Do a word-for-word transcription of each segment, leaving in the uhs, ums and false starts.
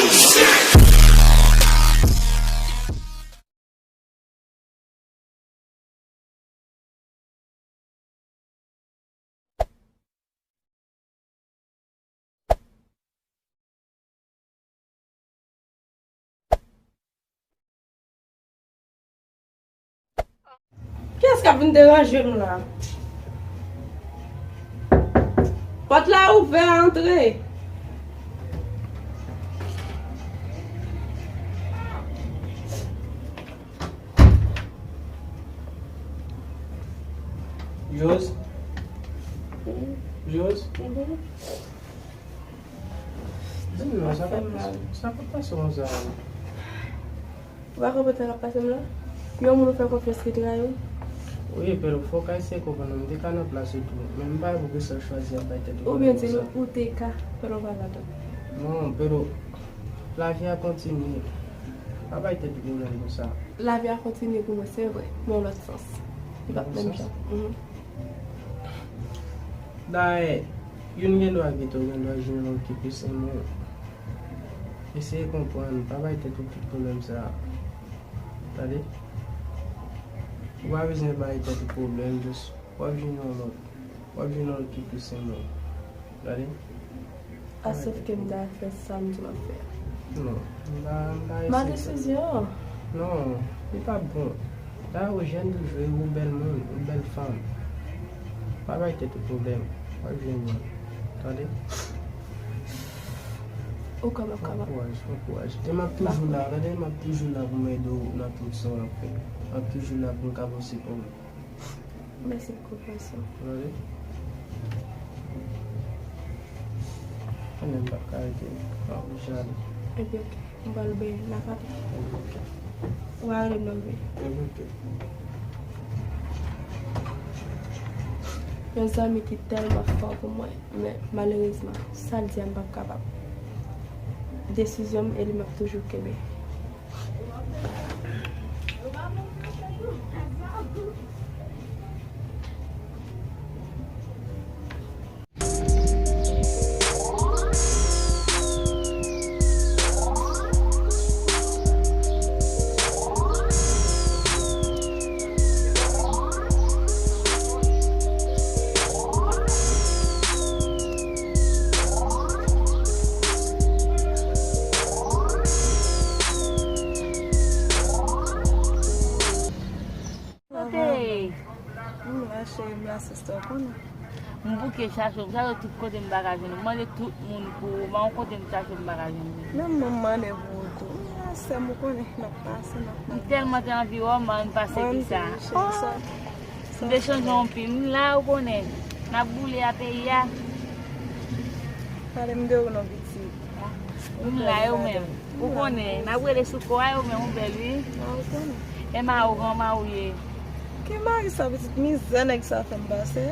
Kiyès k ap vin deranje m la? Pòt la ouvè, antre. Jose? Jose? Di m non, sa k ap, sa k ap pase konsa? Ou pa konprann sa k ap pase m la? Yon moun ou fè konfyans ki trayi w? Wi, Pedro, fò w ka eseye konprann mwen. M te ka nan plas ou tou. Men m pa wè poukisa w chwazi ap bay tèt ou pwoblèm konsa. Oubyen di m ou te ka, pandan w pa la tou. Non, Pedro, lavi a kontinye. Pa bay tèt ou pwoblèm konsa. Lavi a kontinye pou mwen, se vre, men yon lòt sans. Li p ap menm jan. Mhm. Dayè, youn gen dwa kite w, gen dwa jwenn yon lòt ki plis renmen w. Eseye konprann, pa bay tèt ou tout pwoblèm sa a. Tande? Ou pa bezwen bay tèt ou pwoblèm, jis w ap jwenn yon lòt. W ap jwenn yon lòt ki plis renmen w. Tande? A, sòf ke m ta fè sa m di w m ap fè a. Non, m pa, m pa eseye. Ma desizyon. Non, li pa bon. Dayè, ou jèn toujou, e ou bèl moun, ou bèl fanm. Pa bay tèt ou pwoblèm. W ap jwenn youn. Tande? Ou kapab, ou kapab. Pran kouraj, pran kouraj. E m ap toujou la, tande? M ap toujou la pou m ede w nan tout sa w ap fè. M ap toujou la pou m ka poze pwoblèm. Mèsi pou konpreyansyon. Tande? Konnen m p ap ka rete. M ap oblije ale. Epi, oke. M pral benyen lakay ou. Ou a rele m nan veye. Yon zanmi ki tèlman fò pou mwen, men malerezman, sa l di a m p ap kapab. Desizyon m e li m ap toujou kenbe. Kote? M la, cheri, m la, sista, w konnen. M bouke chache w, m chache w tout kote m pa ka jwenn ou. M mande tout moun pou ou, men yon kote m chache w m pa ka jwenn ou. Menm mwen m mande pou ou tou. M la, sè m, ou konnen, n ap pase, n ap pase. M tèlman te anvi wè w, m pa anvi pase ki sa. M te chanje yon pil. M la, ou konnen. N ap boule a peyi a. Pale m de ou non, pitit. M la, e ou menm? Ou konnen, n ap rele sou kò a, e ou menm, ou bèl, wi. A, ou konnen. E mari w, kòman w ye? Ki mari sa, pitit? Mizè nèg sa fè m pase.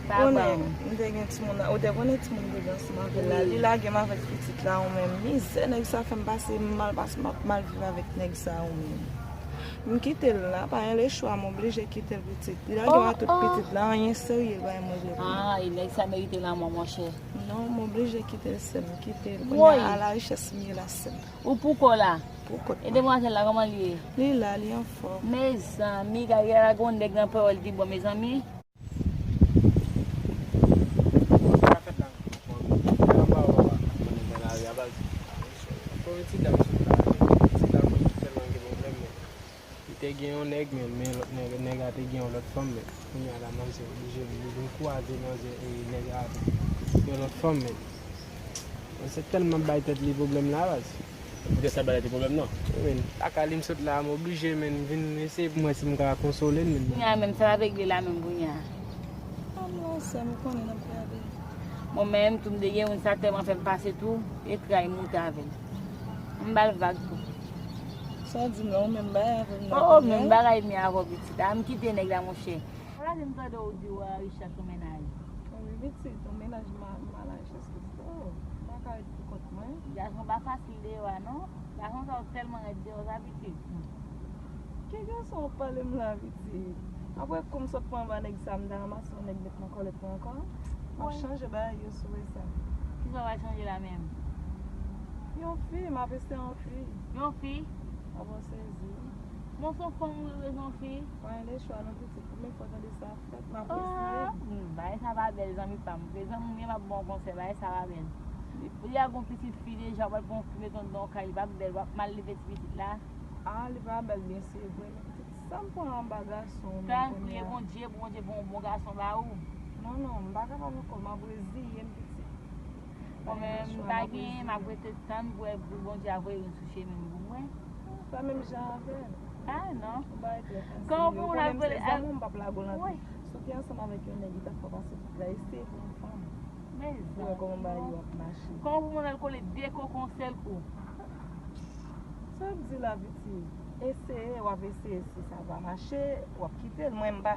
Ou konnen, m te gen timoun la, ou te konnen timoun m te gen ansanm avè l la. Wi. Li lage m avèk pitit la, ou menm. Mizè nèg sa fè m pase, m mal pase, m ap mal viv avèk nèg sa, ou menm. M kite l la, pa gen lechwa, m oblije kite l, pitit. Li lage m ak tout pitit la, anyen serye pa gen move pou li. Ah, e nèg sa merite lanmò, monchè. Non, m oblije kite l, sè m, kite l. Kounye a, a la richès m ye la, sè m. Ou pou kò la? Pou kò. E demwazèl la, kòman li ye? Li la, li anfòm. Mezanmi, gade la, gon nèg nan pawòl ki bon, mezanmi. Sa fèt la ankò. Anba w, papa. Konnen nan lari a, baz. Bon, pitit dam sot la. Pitit la, mwen, tèlman gen pwoblèm, men. Li te gen yon nèg, men, men lòt nèg, nèg la te gen yon lòt fanm, men kounye a la, manzè oblije vin, li vin kwaze manzè e nèg la avèk yon lòt fanm, men. Manzè tèlman bay tèt li pwoblèm la, baz. Poutèt sa bay tèt li pwoblèm, non? Wi, men, lakay li m sot la, m oblije, men, vin eseye pou m wè si m ka konsole l, men. Kounye a menm, sa l ap regle la menm kounye a? A, mwen, sè m, ou konnen n ap gade. Mwen menm, tou m te gen youn, sa tèlman fè m pase tou, e trayi m moute avè l. M ba l vag tou. Sa w di m la, ou menm bagay avè m nan. Oh, oh, menm bagay m ye avè w, pitit. A, m kite nèg la, monchè. Ala di m tande w di w a Richard yon mennaj. Wi, pitit, yon mennaj ma-, mal a richès, pitit. Oh, m pa ka ret pou kont mwen. Gason pa fasil deyò a, non. Gason sa yo tèlman rèd deyò sa, pitit. Ki gason w ap pale m la, pitit? Apre kou m sot pran anba nèg sa, m ta ranmase yon nèg met nan kòlèt mwen ankò. M ap chanje bagay yo sou wè sa. Kisa w pral chanje la menm? Yon fi, m ap eseye yon fi. Yon fi? Abo sezi. Bon, se yon fanm ou rele yon fi? Pa gen de chwa non pitit. Premye fwa tande sa fèt, m ap eseye. Ah, bagay sa pa bèl, zanmi pa m. Vre zanmi m ye, m ap ba w konsèy, bagay sa pa bèl. Ou deja gon pitit fi deja, w pral pran yon fi mete anndan yon kay, li pa bèl, w ap mal leve ti pitit la. Ah, li pa bèl, byen se vre, men pitit, sa m pran anba gason, men kounye a. Tann, priye Bondye pou Bondye voye yon bon gason ba ou. Non, non, m pa kapab ankò, m ap reziye m, pitit. Mwen menm, m pa gen, m ap rete tann pou wè pou Bondye a voye youn sou chemen m pou mwen. Pa menm jan avè m. Ah, non. Ou pa klè fasil. Kòman pou moun al kole, al, zanmi w, m p ap lage w nan wi. Si w te ansanm avèk yon nèg, li ta fè w pase tout la, eseye pou yon fanm. Men pou wè kòman bagay yo ap mache. Kòman pou moun al kole de koko yon sèl kou? Sa w ap di la, pitit? Eseye, w ap eseye, si sa pa mache, w ap kite l. Mwen, m pa,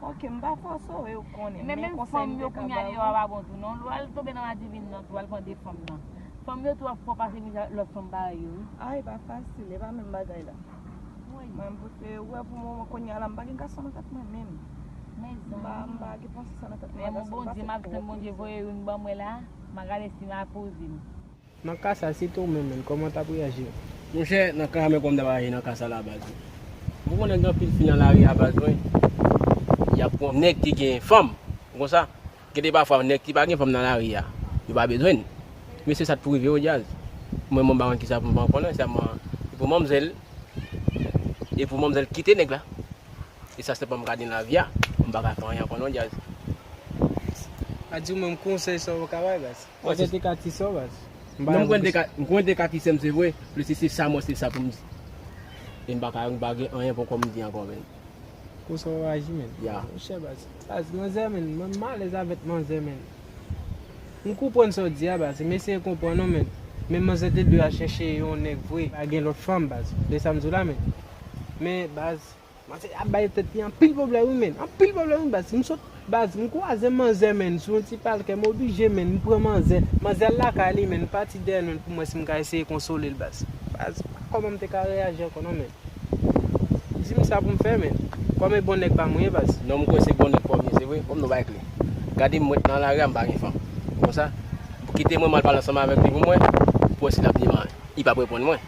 oke, m pa fòse w, e w konnen. Men menm fanm yo kounye a, yo a pa bon tou, non. Lè w al tonbe nan madivin nan, tou al pran de fanm nan. Fanm yo tou ap fè w pase miz a lòt fanm parèy yo, wi. A, e pa fasil, e pa menm bagay la. Wi. Mwen, m prefere wè pou moman kounye a la, m pa gen gason nan tèt mwen menm. Men m pa, m pa gen panse sa nan tèt mwen. Men Bondye, m ap tann Bondye voye youn ban mwen la, m a gade si m a poze m. Nan ka sa, si te w menm, menm, kòman w t ap reyaji? Monchè, nan ka sa, men kòman m t ap aji nan ka sa la, baz. Ou konnen gen anpil fi nan lari a, baz, wi. Y ap pran nèg ki gen fanm, konsa. Gen de pafwa, nèg ki pa gen fanm nan lari a, yo pa bezwen l. Men se sa k pou rive yo, djaz. Mwen, mwen pa konn kisa pou m konnen, sèlman, e pou manmzèl, e pou manmzèl kite nèg la. E sa sèlman m ka di nan lavi a. M pa ka fè anyen ankò non, djaz. A di w menm konsèy sa w ka bay, baz. Mwen se te ka ti sa w, baz. Non, m konn te ka, m konn te ka ti sè m, se vre. Plis se sa, mwen se sa pou m di. E m pa ka, m pa gen anyen pou kòm di ankò, men. Konsa w aji, men. Ya. Monchè, baz. Baz, manzè, men. Mwen, m alèz avèk manzè, men. M konprann sa w di a, baz. M eseye konprann ou, men. Men manzè te dwe al chèche yon nèg vre. Pa gen lòt fanm, baz. De sa m di w la, men. Men, baz, manzè ap bay tèt li anpil pwoblèm, wi, men. Anpil pwoblèm, wi, baz. M sot, baz, m kwaze manzè, men, sou yon ti palkè, m oblije, men, m pran manzè. Manzè al lakay li, men, m pati dèyè l, men, pou m wè si m ka eseye konsole l, baz. Baz, pa kòman m te ka reyaji ankò, non, men. Di m sa pou m fè, men. Kòm e bon nèg pa m ou ye, baz. Non, m kwè se bon nèg pa w m ye, se vre. Kòm nou bay kle. Gade m, mwen nan lari a, m pa gen fanm. Konsa, kite mwen, m al pale ansanm avèk li pou mwen, pou wè si l ap di m, li p ap reponn mwen.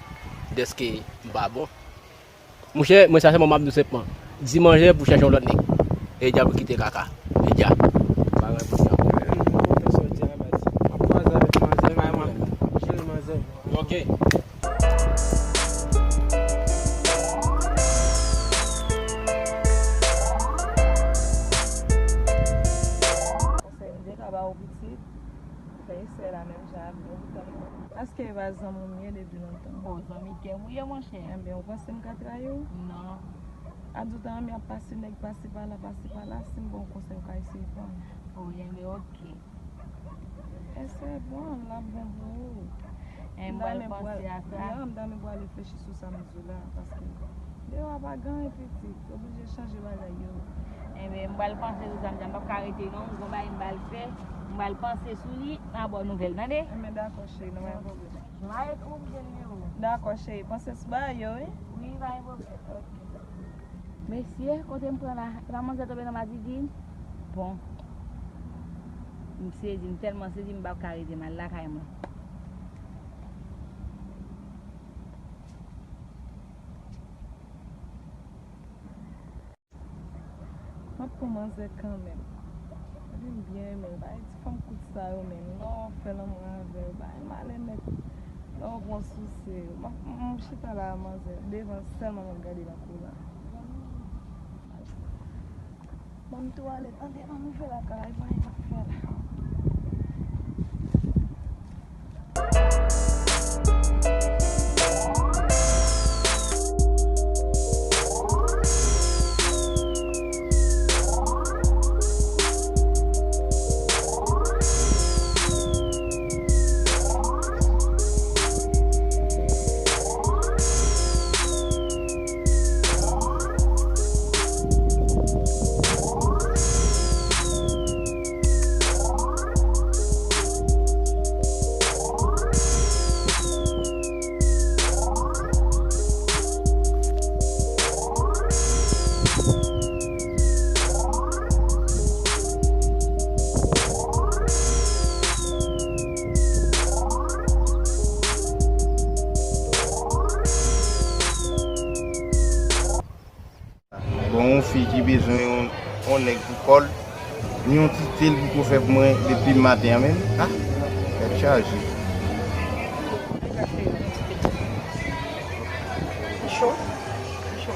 Dèske m pa bon. Monchè, mwen sa sèlman m ap di w senpman. Di manzè pou chèche yon lòt nèg. E dja pou kite kaka. E dja. Pa gen pwoblèm. M konprann sa w di a, baz. M ap kwaze avèk manzè, men mwen, m ap jere manzè. Ok. Konsèy m te ka ba w pitit, fè esèy la menm jan avè m. Èske e pa zanmi w m ye depi lontan? O, zanmi kè m ou ye, monchè. Enben, ou panse m ka trayi w? Non. A di w ta renmen ap pase nèg pase pa la, pase pa la, si m ba w konsèy, ou ka eseye pran. O, enben, ok. Eseye pran, l ap bon pou ou. M ta renmen pou w al, ya, m ta renmen pou w al reflechi sou sa m di w la, paske deyò a pa gen anyen pitit, oblije chanje bagay yo. Enben, m pral panse sou sa m di a, m p ap ka rete non, m gon bagay m pral fè, m pral panse sou li, m a ba w nouvèl, tande? Enben, dakò, cheri, nou pa gen pwoblèm. M a ret ou m gen nimewo. Dakò, cheri, panse sou bagay yo, wi. Wi, pa gen pwoblèm. Ok. Mesye, kote m pran la? E pa manzè tonbe nan madivin? Bon. M sezi, m tèlman sezi, m p ap ka rete, m al lakay mwen. M ap pran manzè kanmenm. Epi m byen renmen l. Bay ti fanm kout sa yo menm. Lè w fè lanmou avè yo, bay malè nèt. Lè w pran souse yo. M ap, m, m chita la a manzè. Devan sèlman m ap gade nan kou la. Ban m tou ale, tande, ban m rive lakay la, pa gen sa k fè la. Fi ki bezwen yon, yon nèg pou kò l, yon ti te l poko fè pou mwen depi maten an menm. Ah, tèt chaje. Li cho. Li cho.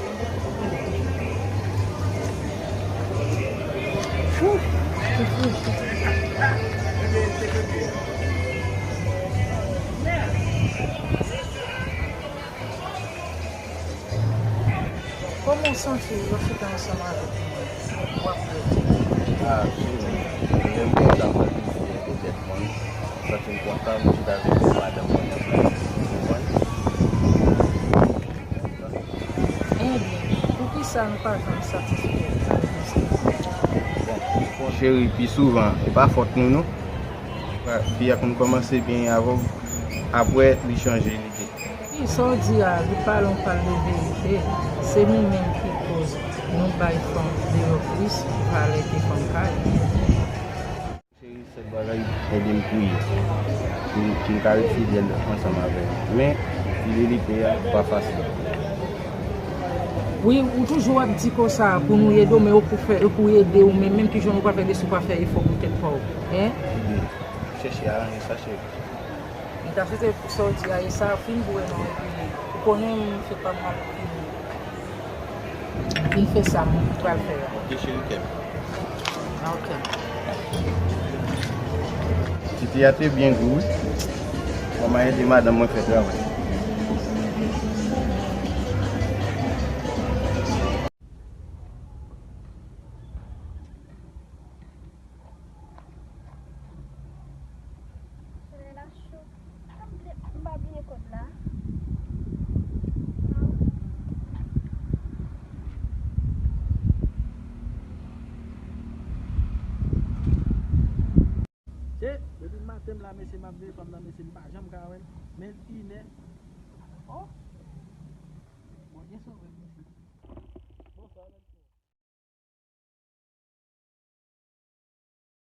Kòman w santi w lè w chita ansanm avèk mwen? W ap rete. Ah, cheri, lè m kontan, m santi m fye de tèt mwen. M santi m kontan, m chita avèk yon madanm mwen nan kay, ou konprann? Ebyen, poukisa nou pa janm satisfè avèk yon sèl fi? Bon, cheri, pi souvan, e pa fòt nou, non. Fi a konn kòmanse byen avè w, apre, li chanje lide. Wi, sa w di a, li pale yon pal de verite. Se nou menm ki koz nou bay fanm deyò plis valè ke fanm kay. Cheri, sèl bagay, ede m priye pou m, pou m ka ret fidèl ansanm avè l. Men, fidelite a pa fasil. Wi, ou toujou ap di konsa pou nou ede w, men ou pou fè, ou pou ede w, men menm kijan ou pa fè de si w pa fè efò pou tèt pa w. Hein? Chèche aranje sa, cheri. M ta swete pou sa w di a, e sa fin vre non, epi ou konnen m fè pa m mal fini. M fin fè sa m pral fè a. Ok, cheri, kè m. Ok. Titi a te byen gou, wi. Kòman ede madanm mwen fè travay. Solèy la cho. M pa bliye kòd la. Che, depi maten m la, mesye, m ap veye fanm nan, mesye, m pa janm ka wè l. Men l inè. Oh,